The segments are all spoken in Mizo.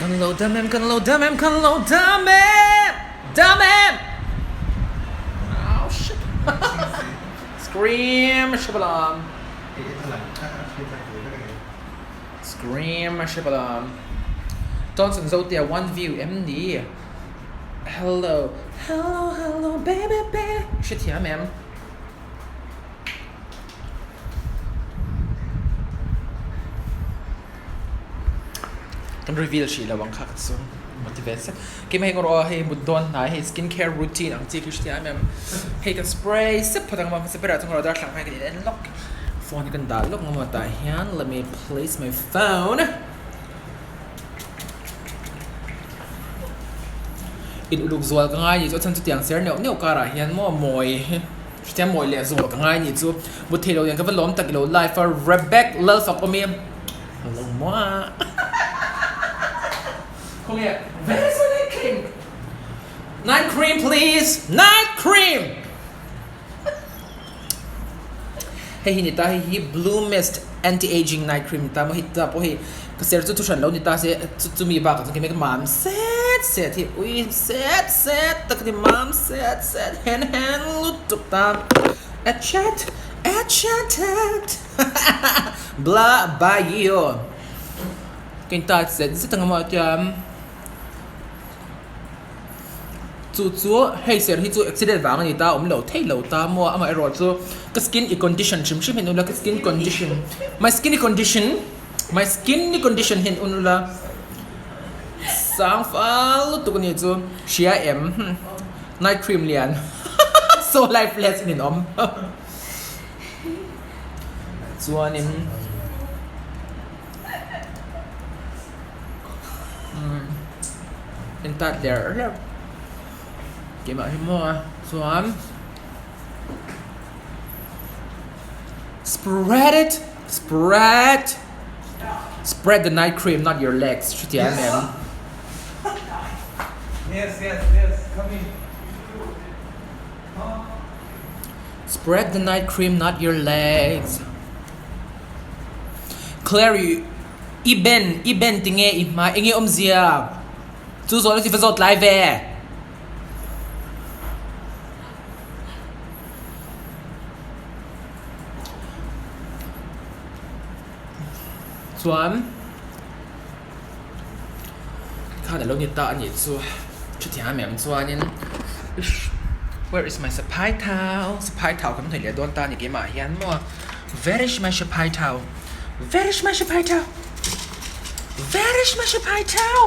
Kan lo dam em, kan lo dam em, kan lo dam em, dam em! Oh shit! Scream Shibalam! Scream Shibalam! Johnson Zotea one view em ni? Hello, hello, hello baby baby Hrethiam em? Kan reveal hrih lo ang kha ka chu motivate sek. Keimah hi erawh hei mut dawn hnai hei skin care routine ang chi khi hrethiam em em. Hei kan spray sep phawt ang a hmasa berah chuan darthlang khan kan in en lawk. Phone hi kan dah lawk ang a tah hian let me place my phone. In uluk zual ka ngai ni chu a chhan chu tiang ser neuh neuh karah hian maw mawi hriat mawi leh zual ka ngai ni chu mut theih loh nen ka va lawm tak ilo live a Rebek Lalfak awm i lo maw khawnge where is my night cream night cream please night cream Hei hi ni ta, hei hi Blue Mist Anti Aging Night Cream ni ta maw hei ta pawh hei ka ser chu thu hran lo ni ta se chu chumi bakah chuan keimah ka mam set set hi ui set set tak a ni mam set set hen hen lutuk ta a chat a chatted bla bio ka in ta zet zet ang a maw chuan. Chu chu hei ser hi chu accident vang a ni ta awm lo thei lo ta maw amaherawh chu ka skin i condition hrim hrim hian ula ka skin condition my skin i condition my skin i condition hian un ula sang fal lutuk a ni chu hria em night cream lian so lifeless in in awm chuanin. En tat ler ler keimah hi maw a chuan spread it spread spread the night cream not your legs chutia em em. Yes yes yes come in. Spread the night cream not your legs. Clary i ben i ben tinge i hma enge awmzia chu zawhna chu i va zawt lai ve. Chuan khan alo ni ta anih chu chutiang em em chuanin where is my saphai thau saphai thau kan hnawih leh dawn ta a ni keimah hian maw where is my saphai thau where is my saphai thau where is my saphai thau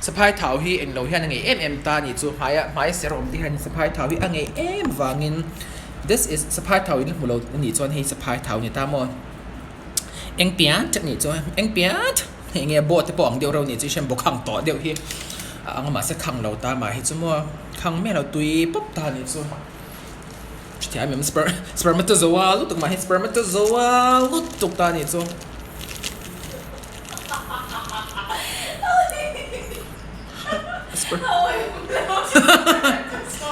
saphai thau hi englo hian a ngei em em ta a ni chu hmaia hmaia ser awm te hian saphai thau hi a ngei em vangin this is saphai thau in hmu lo a nih chuan hei saphai thau a ni ta maw. Eng pian that nih chuan eng pian that hei nge boat te pawh ang deuh reuh nih chu i hriat bawk khang tawh deuh hi a ang a mahse khang lo ta mah hi chu maw khang miah lo tui pawp ta nih chu chutiang em em sper spermatozoa lutuk mah hi spermatozoa lutuk ta nih chu.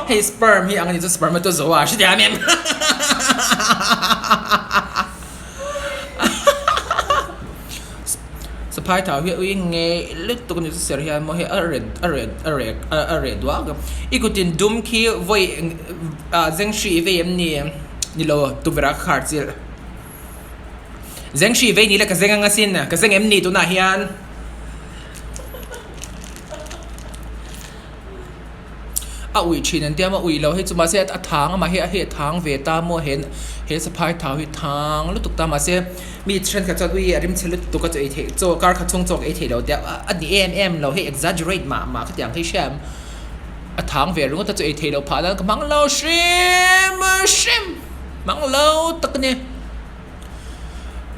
Hei sperm hi ang a ni chu spermatozoa hrethiam em? Saphai thau hi ui ngei lutuk a ni chu ser hian maw hei a red a red a rek a reh duak a i kutin dum khi vawi ah zeng hri i vei em ni ni lo tukverh ah ka khar chilh zeng hri i vei ni le ka zeng ang asin ka zeng em ni tunah hian. A ui thin an tia maw ui lo hei chu mahse a thang a mahse hei a thang ve ta maw he he saphai thau hi thang lutuk ta mahse mi thenkhat chuan ui a rim chhe lutuk a chaw ei theih chaw kar khat chhung chaw ka ei theih lo tia a ni em em lo hei exaggerate mah mah khatiang hi hria em a thang ve ringawt a chaw ei theih loh phah nan ka hmang lo hrim hrim hmang lo tak a ni.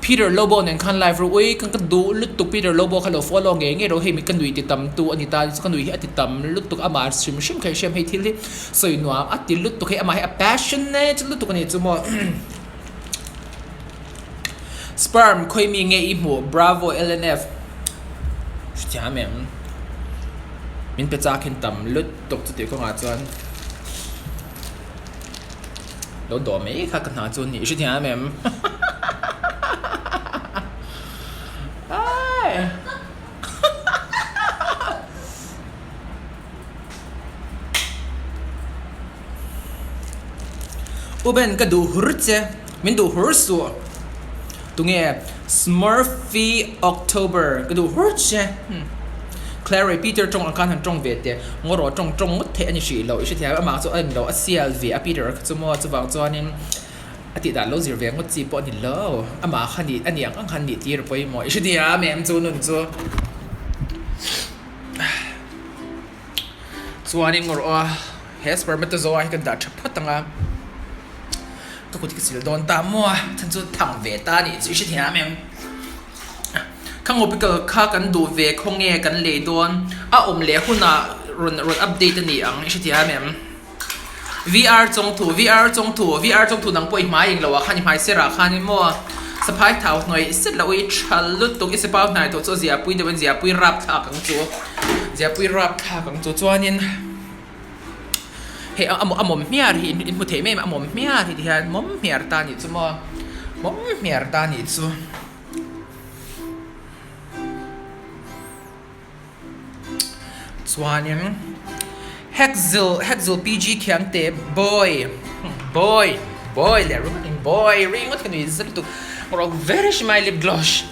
Peter Lobo nen khan live ru ui ka duh lutuk Peter Lobo kha lo follow ngei ngei ro hei mi ka nui ti tam tu ani ta ka nui hi a ti tam lutuk amah hrim hrim kha i hriam hei thil hi sawi nuam a ti lutuk hei amah hi a passionate lutuk ani chu maw sperm khawi mi nge i hmuh bravo LNF hrethiam em min pe chak hin tam lutuk chutih kawngah chuan. Lo dawh mai kha ka hna chu ni hrethiam em? Ai. U Ben ka duh hur che, min duh hur suh. Tunge Smurfy October ka duh hur che. Clary Peter tawng ang khan han tawng ve teh. Ngaw rawh tawng tawng ngawt theih a ni hrih lo. I hrethiam amah chu a en lo a sial ve a Peter kha chu maw chuvang chuanin a tih dan lo zir ve ngawt chi pawh a ni lo. Amah kha nih a ni ang ang khan nih tir pawimawh. I hrethiam em chu nun chu. Chuanin ngaw rawh a he spermatozoa hi kan dah tha phawt ang a, ka kut hi ka sil dawn ta maw a chhan chu thang ve ta a nih chu i hrethiam em? Kha ngopical kha kan duh ve khawnge kan lei dawn a awm leh hunah rawn rawn update a ni ang i hrethiam em? VR chawngthu, VR chawngthu, VR chawngthu nang pawh i hmai eng loah khan i hmai serah khan in maw saphai thau hnuai set loh i tha lutuk i sipau hnai tawh chu a ziahpui deuh in ziahpui rap thlak ang chu ziahpui rap thlak ang chu chuanin hei a a mawm hmiar hi in hmu thei mai em a mawm hmiar hi tihian mawm hmiar ta nih chu maw mawm hmiar ta nih chu. Chuanin Hekzil Hekzil PG Khiangte boy boy boy leh ringawt in boy ringawt hi nui zet lutuk rawk very hrimai lip gloss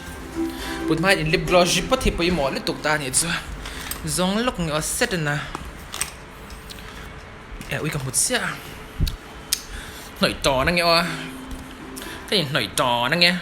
put hmain in lip gloss ri pawt hi pawimawh lutuk ta anih chu zawng lawk ni aw set in a eh ui ka hmu chiah a hnawih tawn ange aw a ka inhnawih tawn ange.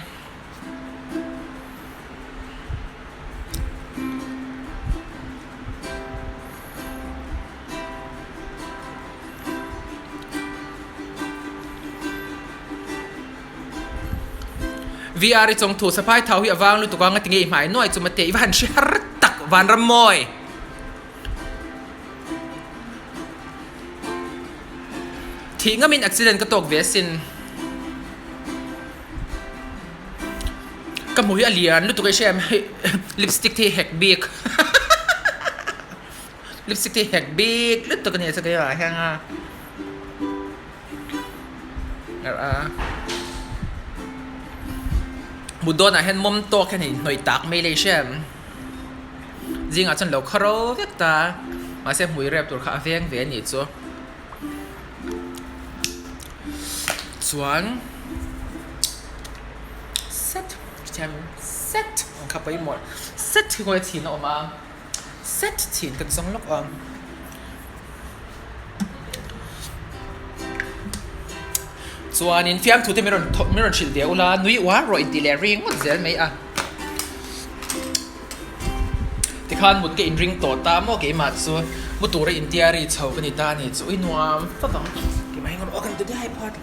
VR i chawng thu saphai thau hi a vang lutuk a ngatinge i hmai nuai chu mate i va han hre har tak vanram mawi. Thih ngamin accident ka tawk ve asin. Ka hmuh hi a lian lutuk a i hria em hei lipstick te hi hek bik lipstick te hi hek bik lutuk a ni a chuti ah hian a mut dawnah hian mawm tawk hian a inhnawih tak mai le i hria em zingah chuan lo khawro vek ta mahse hmui rep tur kha a veng ve a nih chu. Chuan set thiam set ang kha pawimawh set hi khawi chhin a awm a set chhin kan zawng lawk a chuanin fiamthu te min rawn thawh min rawn hrilh ve ula nui uar rawh intih leh ringawt zel mai a. Tikhan mut ka inring tawh ta maw keimah chu mu tura intiari chho ka ni ta a ni chu ui nuam vak ang. Keimah hi ngawt aw kan ti diai phawt.